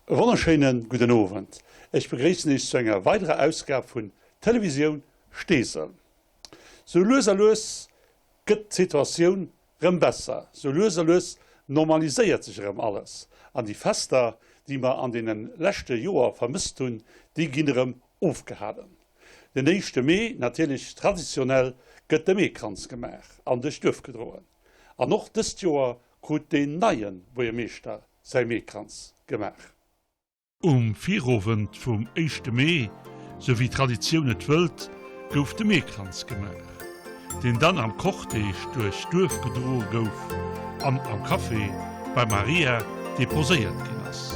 E wonnerschéinen gudden Owend. Ech begréissen Iech zu enger weiderer Ausgab vun Televisioun Steesel. Sou lues a lues gëtt d'Situatioun rëm besser, sou lues a lues normaliséiert sech erëm alles an déi Fester, déi mer an deene leschte Joer vermësst hunn, déi ginn erëm ofgehalen. Den éischte Mee, natierlech traditionell, gëtt de Meekranz gemaach an duerch d'Duerf gedroen. An och dëst Joer krut deen neie Buergermeeschter säi Meekranz gemaach. Um Virowend vum éischte Mee, sou wéi d'Traditioun et wëllt, gouf de Meekranz gemaach, deen dann am Cortège duerch d'Duerf gedroe gouf an am Café beim Maria deposéiert ginn ass.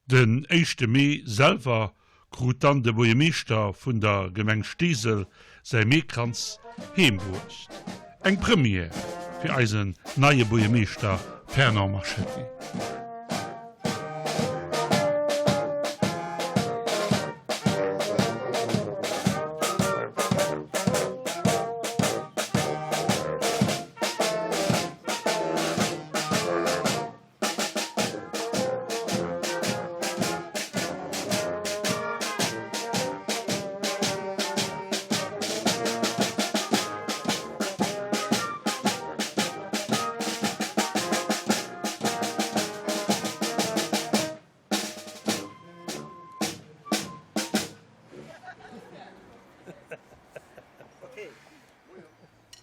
Den éischte Mee selwer krut dann de Buergermeeschter vun der Gemeng Steesel säi Meekranz heem bruecht. Eng Première fir eisen neie Buergermeeschter Fernand Marchetti.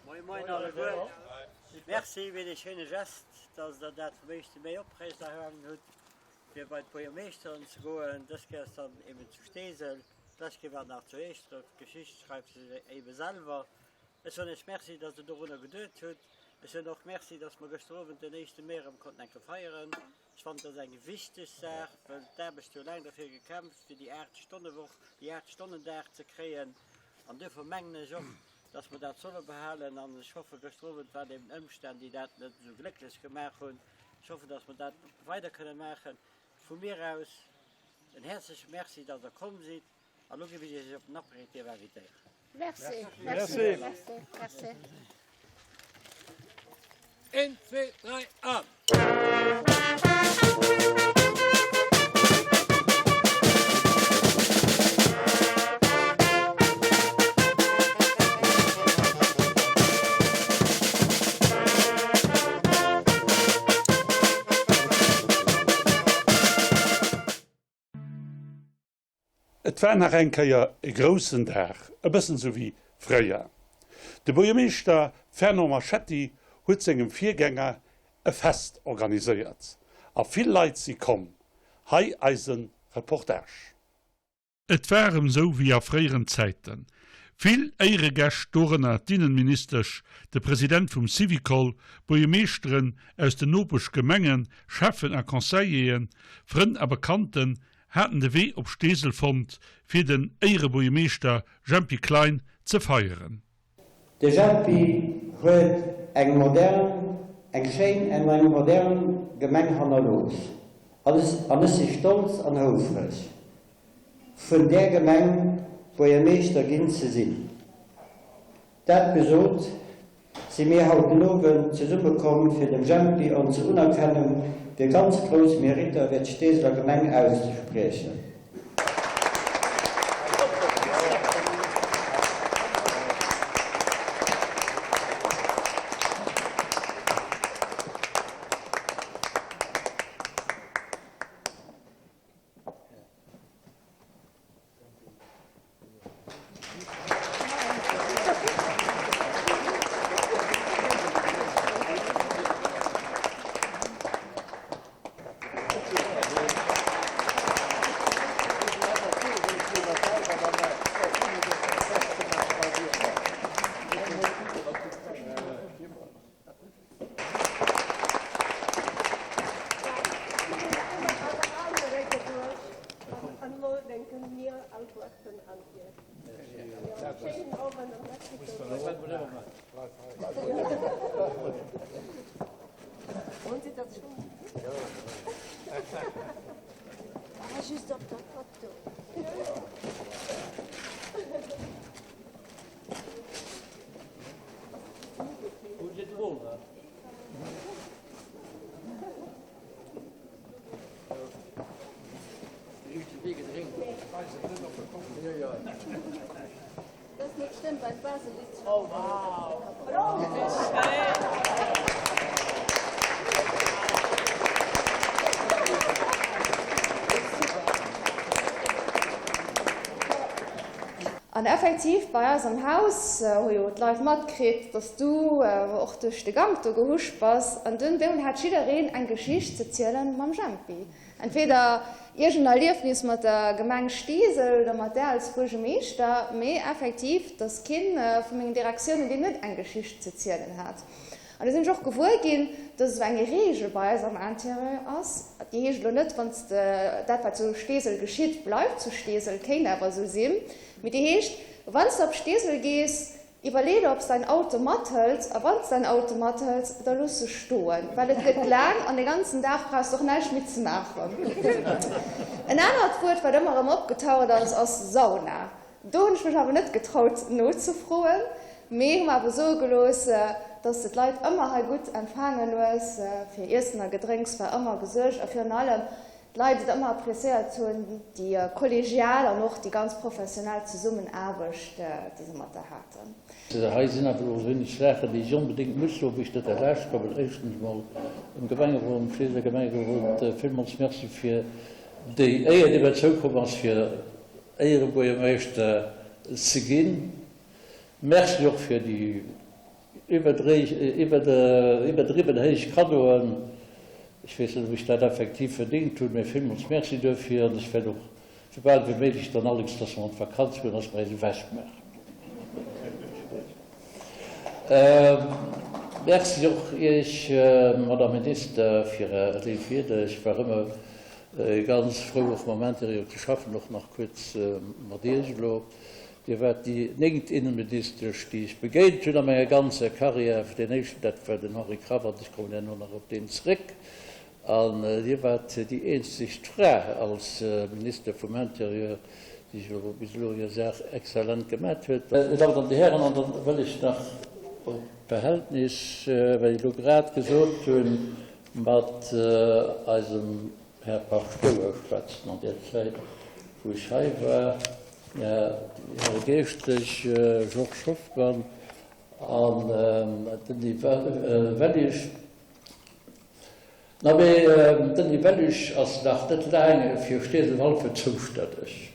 Moin moin alleguer. Merci fir dee schéine Gest, dass der dat vum éischte Mee oprecht erhalen hutt. fir bei d'Buergermeeschteren ze goen. Dës Kéier ass dann eben zu Steesel, d'lescht Kéier war et nach zu Eeschdref. D'Geschicht schreift sech ebe selwer. Ech soen Iech Merci, dass Der dorunner geduet hutt. Ech soen och Merci, dass mer gëschter Owend den éischte Mee erëm konnten eng Kéier feieren. Ech fannen, dat ass eng wichteg Saach, well d'Aarbecht huet laang derfir gekämpft, fir déi Aacht-Stonne-Woch, déi Aacht-Stonnen-Dag ze kréien. An duerfir mengen ech och, dass mer dat solle behalen. An ech hoffen, gëschter Owend waren eben Ëmstänn, déi dat net esou glécklech gemaach hunn. Ech hoffen, dass mer dat weider kënne maachen. Vu mir aus en häerzleche Merci, dass Der komm sidd. An elo géif ech Iech op den Apéritif invitéieren. Merci. Merci. Merci. Merci. Een, zwee, dräi, an! Et war nach eng Kéier e groussen Dag, e bëssen sou wéi fréier. De Buergermeeschter Fernand Marchetti huet sengem Virgänger e Fest organiséiert a vill Leit si komm. Hei eise Reportage. Et war erëm sou wéi a fréieren Zäiten. Vill Éieregäscht, dorënner d'Innenministesch, de President vum Syvicol, Buergermeeschteren aus den Nopeschgemengen, Schäffen a Conseilleren, Frënn a Bekannten haten de Wee op Steesel fonnt, fir den Éierebuergermeeschter Jempy Klein ze feieren. De Jempy huet eng modern, eng schéin en eng modern Gemeng hannerlooss an ech si stolz an houfreg, vun där Gemeng Buergermeeschter ginn ze sinn. Dat gesot, si mir haut den Owend zesummekomm fir dem Jempy ons Unerkennung fir ganz grouss Meritter fir d'Steeseler Gemeng auszespriechen. An effektiv, bei eis am Haus hu jo d'Leit matkritt, dass du och duerch de Gank do gehuscht bass. An dunn wéi hat jiddereen eng Geschicht ze zielen mam Jempi. Entweder iergend Erliefnis mat der Gemeng Steesel oder mat där als Buergemeeschter, mee effektiv, dass kee vu mengen Direktiounen, deen net eng Geschicht ze zielen hat. An du sinn ech och gewuer ginn, dass esou eng Reegel bei eis am Interieur ass, déi heescht elo net, wann s de dat wat zu Steesel geschitt, bleift zu Steesel, kéint awer esou sinn, mee déi heescht, wann s de op Steesel gees, iwwerlee der, ob s däin Auto mathëls, a wann s däin Auto mathëls, da looss e stoen, well et gëtt laang an de ganzen Dag brauchs de och näischt méi ze maachen. En anert Wuert, wat ëmmer erëm opgetaucht ass, ass Sauna. Do hunn ech mech awer net getraut nozefroen, mee hu mer awer soe gelooss, dass de d'Leit ëmmer hei gutt empfaangen hues. Fir Iessen a Gedrénks war ëmmer gesuergt a virun allem d'Leit et ëmmer appreciéiert hunn, déi kollegial an och déi ganz professionell Zesummenaarbecht, déi se mat der haten. Hei sinn awer elo wéineg Saachen, déi ech onbedéngt muss soen, wéi ech net erlaanscht kommen. Éischtens emol dem Gemengerot, dem Steeseler Gemengerot villmools Merci fir déi Éier, déi mir zoukomm ass, fir Éierebuergermeeschter ze ginn. Merci och fir déi iwwerdriwwen héich Kaddoen. Ech weess net, ob ech dat effektiv verdéngt hunn, mä villmools Merci duerfir. An ech wäert och sou bal wéi méiglech dann allerdéngs, dass mer an d'Vakanz goen, dass mer eis ewechmaachen. Merci och Iech, Madame Minister, fir Är léif Wieder. Ech war ëmmer ganz frou, och mam Intérieur ze schaffen, och nach kuerz mat Iech elo. Dir waart déi néngt Innenministesch, déi ech begéint hunn a menger ganzer Carrière. Deen éischten, dat war den Henri Krawatt, ech kommen herno nach op deen zréck. An Dir waart déi eenzeg Fra als Minister vum Intérieur, déi jo bis elo hir Saach exzellent gemat huet. Dir Dammen an Dir Hären, an da wëll ech nach op d'Verhältnis, wat ech elo grad gesot hunn, mat eisem Här Paschtouer schwätzen. An där Zäit, wou ech hei war, Här Geeschtlech Georges Hoffmann an Denis Wellisch. Na mee Denis Wellisch ass nach net laang fir Steesel-Walfer zoustänneg,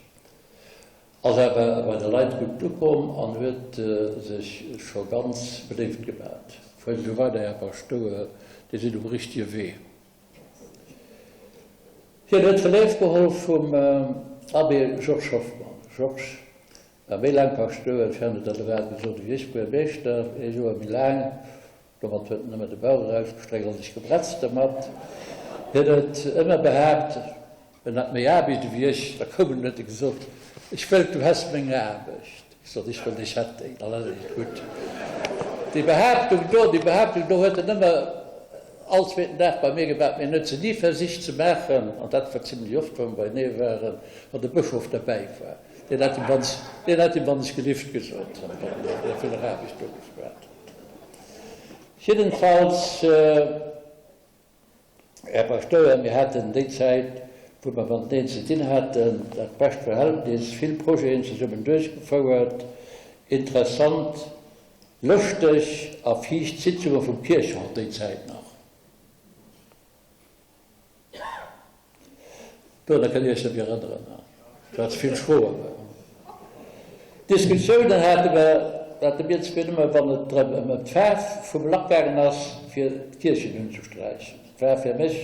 ass awer bei de Leit gutt ukomm an huet sech scho ganz beléift gemat. Fuert esou weider, Här Paschtouer, Dir sidd um richtege Wee. Hien huet d'Relève geholl vum Abbé Georges Hoffmann. Georges war méi laang Paschtouer, ferner der Levade gesot, ewéi ech Buergermeeschter, ee Joer méi laang. Domat huet en nëmme de Bauch erausgestreckt a sech gebretzt domat. Hien huet ëmmer behaapt, en hätt méi Aarbecht ewéi ech. Da koum en an huet e gesot, Ech wëllt, du häss meng Aarbecht. Ech sot, ech wëllt, ech hätt déi, dann hätt ech et gutt. Déi Behaaptung do, déi Behaaptung do huet en ëmmer all zweeten Dag bei mir gemaach, mee en huet se ni versicht ze maachen, an dat war zimlech oft, wa mer beienee waren, wann de Bëschof derbäi war. Deen hätt him wann, deen hätt him wann ech gelift gesot, wann dee vill Arabesch do geschwat huet. Jiddenfalls. Här Paschtouer, mir haten déi Zäit, wou mer mateneen ze dinn haten, dat bescht Verhältnis, vill Projeten zesummen duerchgefouert, interessant, lëschteg a fiicht Sitzunge vum Kiercherot déi Zäit nach. Dorunner kënnt Dir Iech net méi erënneren, wat vill schroer war. Diskussiounen hate mer, hate mir zwee nëmme wann et drëm ëm d'Faarf vum Lack gaangen ass, fir d'Kierchen unzesträichen. Et war fir mech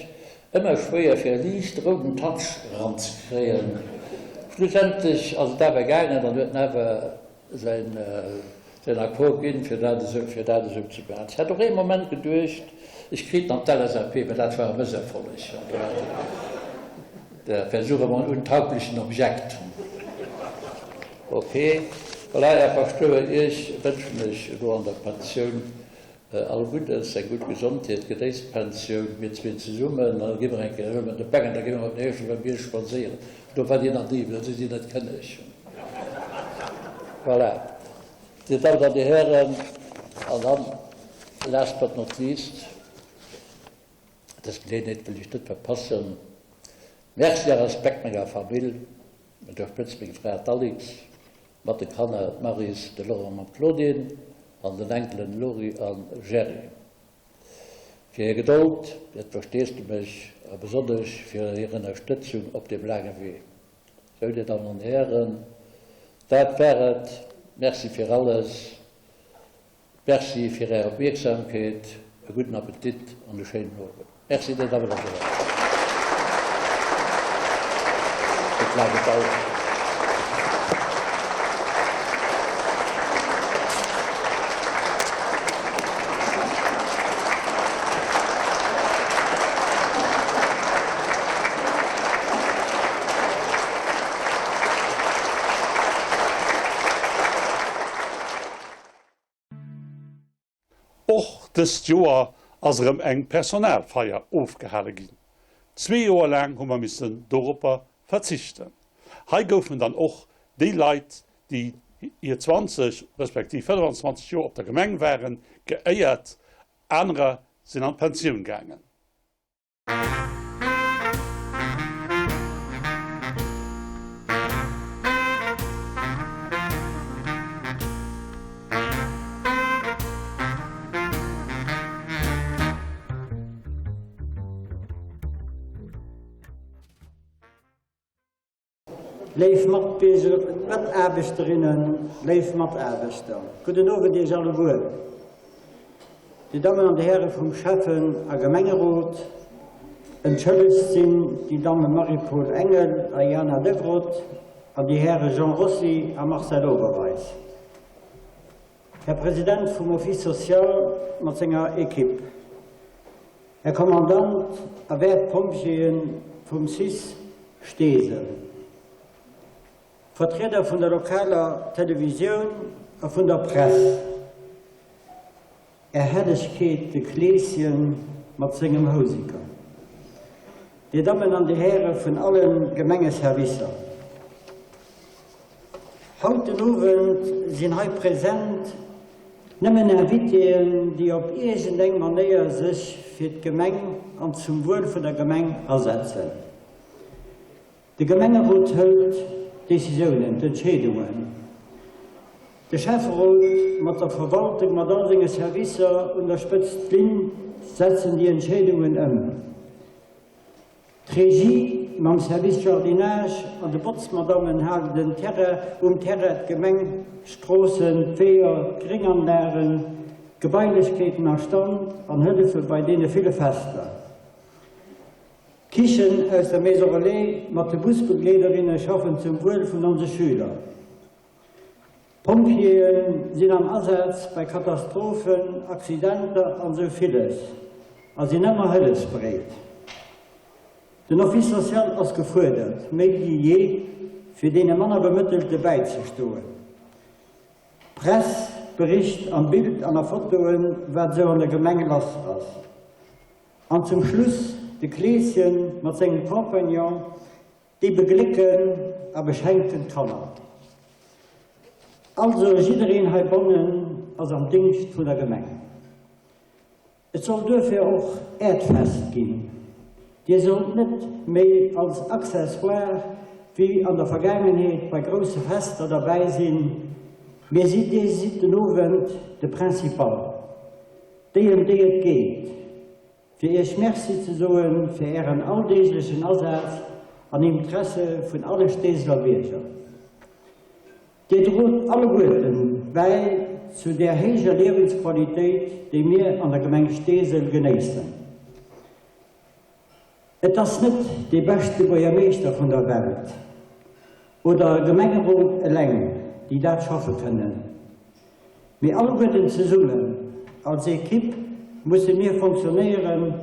ëmmer schwéier, fir e liicht rouden Touch eranzekréien. Schlussendlech ass et awer gaangen an huet en awer säin säin Accord ginn, fir dat esou, fir dat esou ze maachen. Ech hat och ee Moment geduecht, ech kritt nach d'LSAP, mä dat war e Mësserfolleg, an do hat de Versuch ëm en untauglichen Objekt. Ok, voilà, Här Paschtouer, Iech wënschen ech elo an der Pensioun All Guddes, eng gutt Gesondheet, genéisst d'Pensioun, mir zween zesummen, an da gi mer eng Kéier erëm an de Beng an da gi mer mat den Éischten beim Bierg spadséieren. Do war Dir nach ni, well sidd Dir net kënneg. Voilà, Dir Dammen an Dir Hären, an dann, last but not least, dës Geleeënheet wëll ech net verpassen, Merci a Respekt menger Famill, un der Spëtzt meng Fra d'Alix, Mat de Kanner d'Maryse, de Laurent mam Claudine an den Enkelen Lory a Jerry. Fir hir Gedold, hiert Versteesdemech a besonnesch fir hir Ënnerstëtzung op deem laange Wee. Sou, Dir Dammen an Hären, dat war et. Merci fir alles. Merci fir Är Opmierksamkeet, e gudden Appetit an e schéinen Owend. Merci, Dir Dammen an Dir Hären, fir d'laang Gedauer. Och dëst Joer ass erëm eng Personalfeier ofgehale ginn. Zwee Joer laang hu mer missen doropper verzichten. Hei goufen dann och déi Leit, déi hir 20 respektiv 25 Joer op der Gemeng waren, geéiert. Anerer sinn an d'Pensioun gaangen. Léif Mataarbechterinnen, léif Mataarbechter, gudden Owend Iech alleguer. Dir Dammen an Dir Häre vum Schäffen a Gemengerot. Entschëllegt sinn déi Damme Marie-Paule Engel a Jana Degrott an déi Häre Jean Rossi a Marcel Oberweis. Här President vum Office social mat senger Equipe, Här Kommandant a wäert Pompjeeë vum cis Steesel, Vertrieder vun der lokaler Televisioun a vun der Press, Är Hellegkeet de Kleeschen mat sengem Houseker, Dir Dammen an Dir Häre vun alle Gemengeservicer. Haut den Owend sinn hei present nëmmen Invitéen, déi op iergendeng Manéier sech fir d'Gemeng an zum Wuel vun der Gemeng asetzen. De Gemengerot hëlt d'Décisiounen, d'Entscheedungen. De Schäfferot mat der Verwaltung, mat all senge Servicer un der Spëtzt, d'Linn, setzen déi Entscheedungen ëm. D'Regie mam Service Jardinage an de Botzmadammen halen den Terrain um Terrain d'Gemeng, d'Stroossen, d'Weeër, d'Grénganlagen, d'Gebailechkeeten a Stand an hëllefe bei deene ville Fester. D'Kichen aus der Maison Relais mat de Busbegleederinne schaffen zum Wuel vun onse Schüler. D'Pompjeeë sinn am Asaz bei Katastrophen, Accidenter an sou villes a sinn ëmmer hëllefsbereet. Den Office social ass gefuerdert, méi wéi jee, fir deene manner Bemëttelte bäizestoen. D'Press bericht am Bild an a Fotoen, wat esou an der Gemeng lass ass. An zum Schluss de Kleeschen mat sengem Compagnon, Déi beglécken a beschenken d'Kanner. Also jiddereen heibannen ass am Dingscht vun der Gemeng. Et soll duerfir och Äert Fest ginn. Dir sollt net méi als Accessoire wéi an der Vergaangenheet bei grousse Fester derbäi sinn, mee sidd Dir sidd den Owend de Principal, déi ëm déi et geet. Fir Iech Merci ze soen fir Ären alldeeglechen Asaz an Interesse vun alle Steeseler Bierger. Dir drot alleguerten bäi zu där héijer Liewensqualitéit, déi mir an der Gemeng Steesel genéissen. Et ass net dee beschte Buergermeeschter vun der Welt oder e Gemengerot eleng, déi dat schaffe kënnen. Mee alleguerten zesummen, als Equipe, musse mir fonctionnéieren,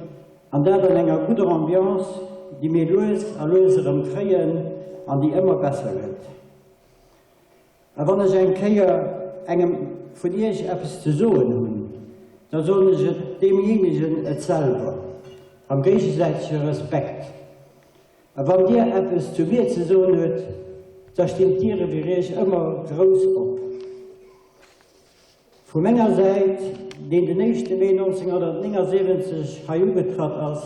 an dat an enger gudder Ambiance, déi mir lues a lues erëm kréien an déi ëmmer besser gëtt. A wann ech eng Kéier engem vun Iech eppes ze soen hunn, da soen ech et deemjéinegen et selwer, am géigesäitege Respekt. A wann Dir eppes zu mir ze soen huet, da stinn d'Diere fir Iech ëmmer grouss op. Vu menger Säit, deen den éischte Mee 1979 hei ugetratt ass,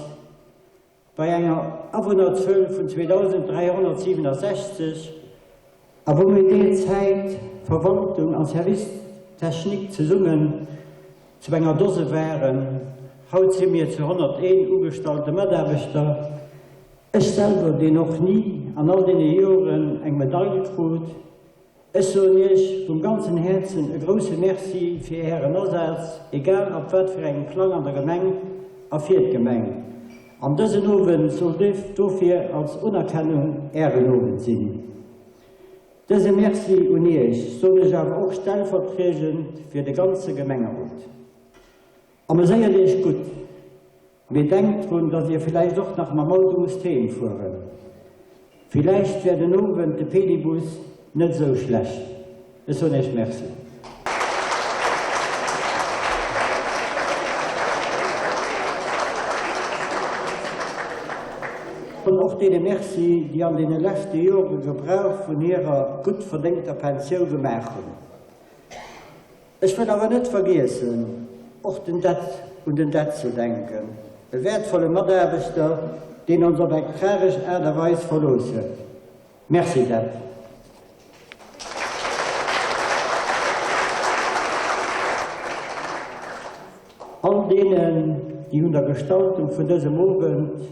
bei enger Awunnerzuel vun 2.367, a wou mir déi Zäit Verwaltung a Service technique zesummen zu enger Dose waren, haut si mir zu 101 ugestallte Mataarbechter, ech selwer, deen och ni an all deene Joren eng Medail krut, ech soen Iech vum ganzen Häerzen e grousse Merci fir Ären Asaz, egal op wat fir engem Plang an der Gemeng a fir d'Gemeng. An dësen Owend soll dofir als Unerkennung Ären Owend sinn. Dëse Merci un Iech soen ech awer och stellvertriedend fir de ganze Gemengerot. Ameséiert Iech gutt, mee denkt drun, dass Dir villäicht och nach mam Auto musst heem fueren. Villäicht wär den Owend de Pedibus net esou schlecht. Ech soen Iech Merci. An och deene Merci, déi an deene leschte Jore Gebrauch vun hirer gutt verdéngter Pensioun gemaach hunn. Ech wëll awer net vergiessen, och den Det un den Det ze denken, e wäertvolle Mataarbechter, deen ons op eng tragesch Aart a Weis verlooss huet. Merci Det. All deenen, déi un der Gestaltung vun dësem Owend,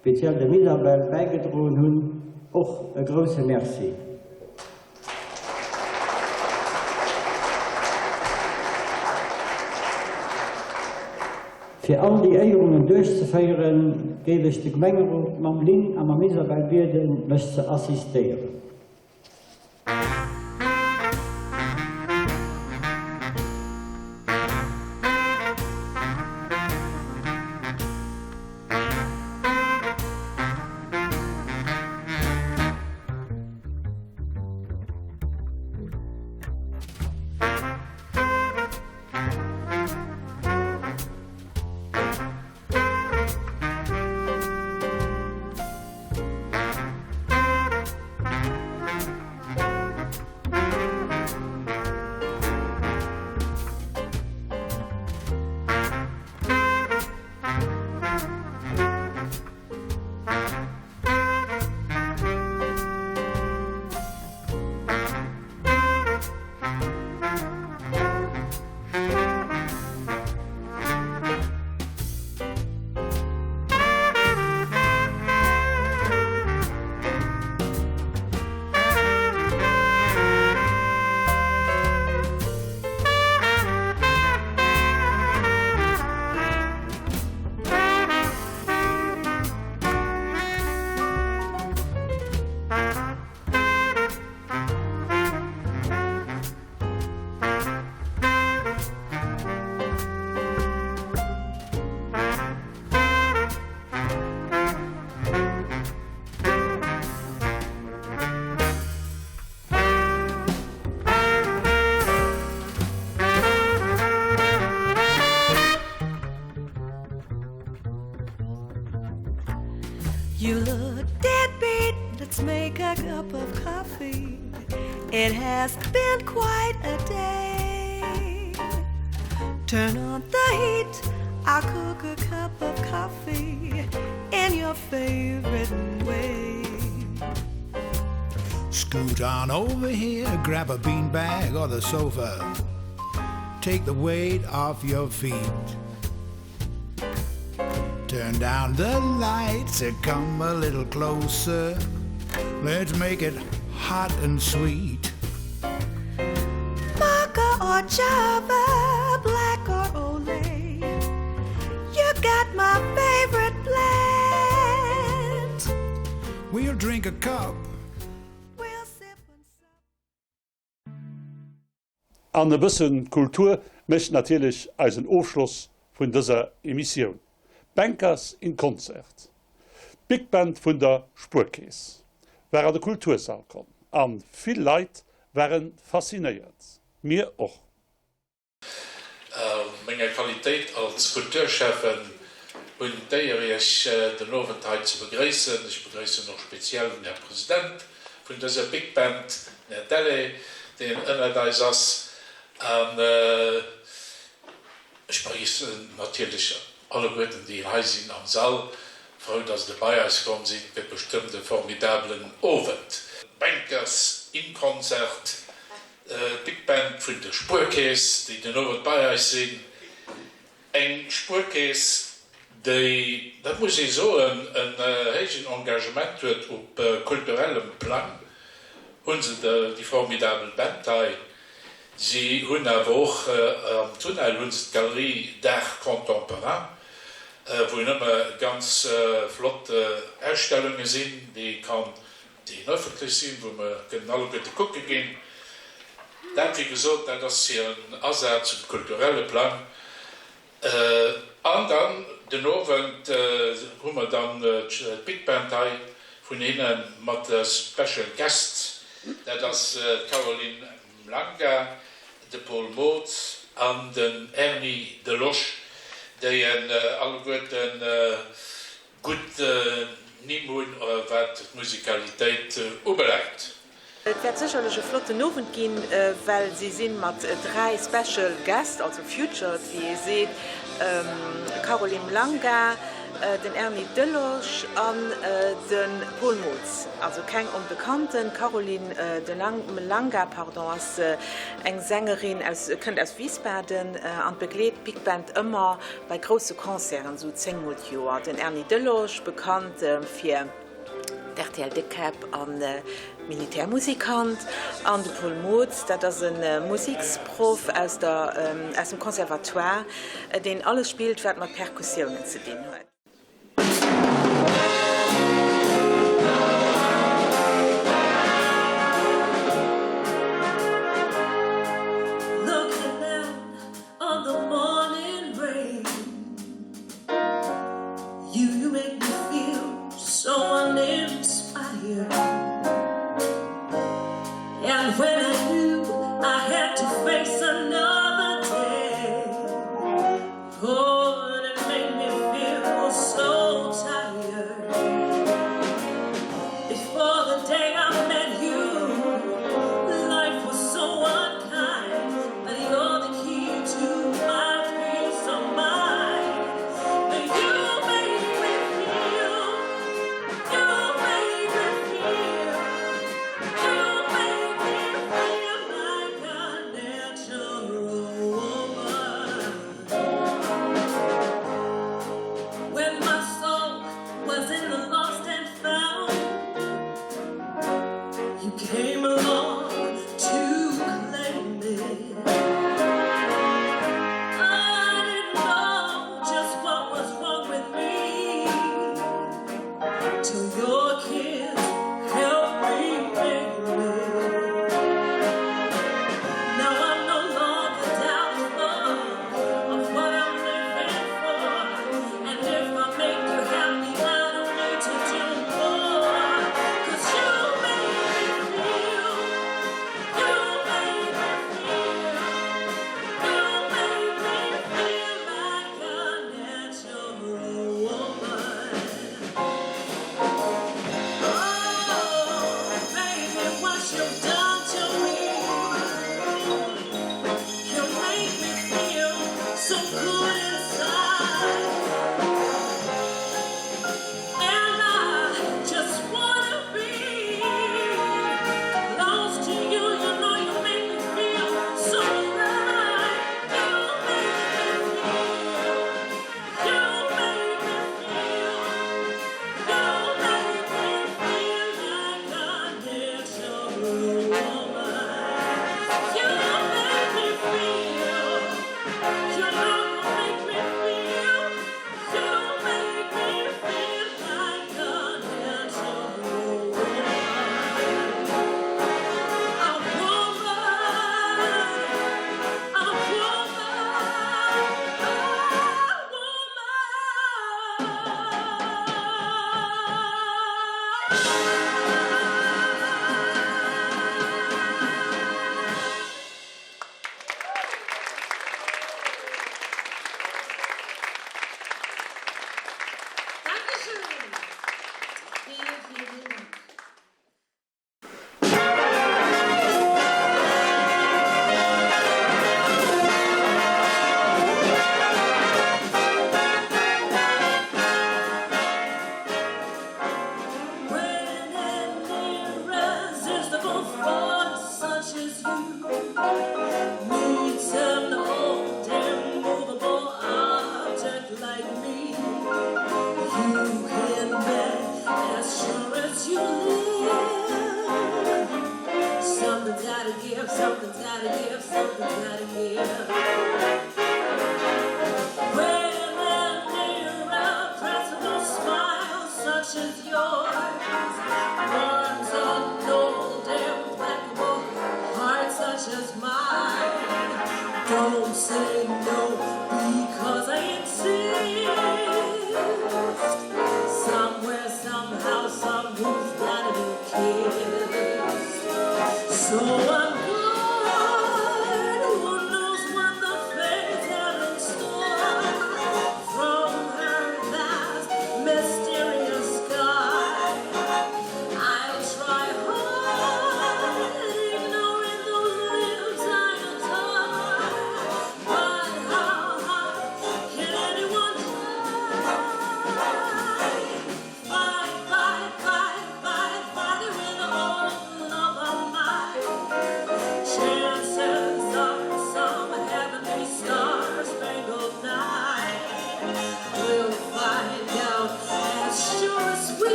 speziell dem Isabelle, bäigedroen hunn, och e grousse Merci. Fir all déi Éierungen duerchzeféieren, géif ech de Gemengerot mam Lynn a mam Isabelle bieden, mech ze assistéieren. You look deadbeat, let's make a cup of coffee. It has been quite a day. Turn on the heat, I'll cook a cup of coffee in your favorite way. Scoot on over here, grab a beanbag or the sofa. Take the weight off your feet. Turn down the lights and come a little closer. Let's make it hot and sweet. Mocha or Java, black or Olay. You got my favorite blend. We'll drink a cup. We'll sip and sup. An e bëssen Kultur mécht natierlech eisen Ofschloss vun dëser Emissioun. Bankers in Concert, d'Big Band vun der Spuerkeess, war an de Kultursall komm an vill Leit waren faszinéiert. Mir och. A menger Qualitéit als Kulturschäffen hunn d'Éier Iech den Owend hei ze begréissen. Ech begréissen och speziell den Här President vun dëser Big Band, den Här Delle, deen ënnert eis ass. An ech begréissen natierlech alleguerten déi hei sinn am Sall. Frou, dass Der bei eis komm sidd. Gëtt bestëmmt e formidabelen Owend. Bankers in Concert. D'Big Band vun der Spuerkeess, déi den Owend bei eis sinn. Eng Spuerkeess, déi, dat muss ee soen, en héijen Engagement huet op kulturellem Plang. Hu se déi formidabel Band hei. Si hunn awer och am Tunnel hu se d'Galerie d'art contemporain, wou nëmme ganz flott Ausstellunge sinn, déi ee kann déi ëffentlech sinn, wou mer kënnen alleguerte kucke ginn. Dat, wéi gesot, dat ass hiren Asaz um kulturelle Plang. An dann den Owend hu mer dann d'Big Band hei vun hinne mat Special Guests. Dat ass d'Caroline Mlanga, de Paul Mootz an den Erny Delosch, déi alleguerten Gutt Nimm hunn, wat d'Musikalitéit ubelaangt. Et wäert sécherlech e flotten Owend ginn, well si si mat 3 Special Guests, also Featured, wéi ee seet, Caroline Mlanga, den Erny Delosch an de Paul Mootz, also keng Onbekannten. D'Caroline Mlanga, pardon, ass eng Sängerin aus, kënnt aus Wiesbaden an begleet d'Big Band ëmmer Bei grousse Concerten, esou 10 mol d'Joer. Den Erny Delosch, bekannt fir. D'RTL-Déckkäpp a Militärmusikant, an de Paul Mootz, dat ass e Museksproff aus der, aus dem Conservatoire, deen alles spillt, wat mat Perkussiounen ze dinn huet.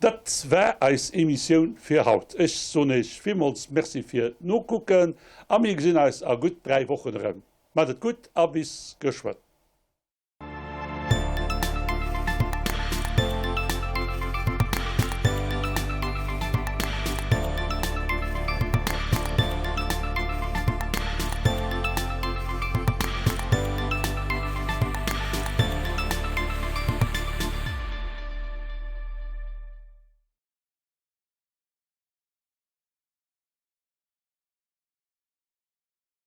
Dat war eis Emissioun fir haut. Ech soen Iech villmools Merci fir d'Nokucken a mir gesinn eis a gutt 3 Wochen erëm. Maat et gutt a bis geschwënn.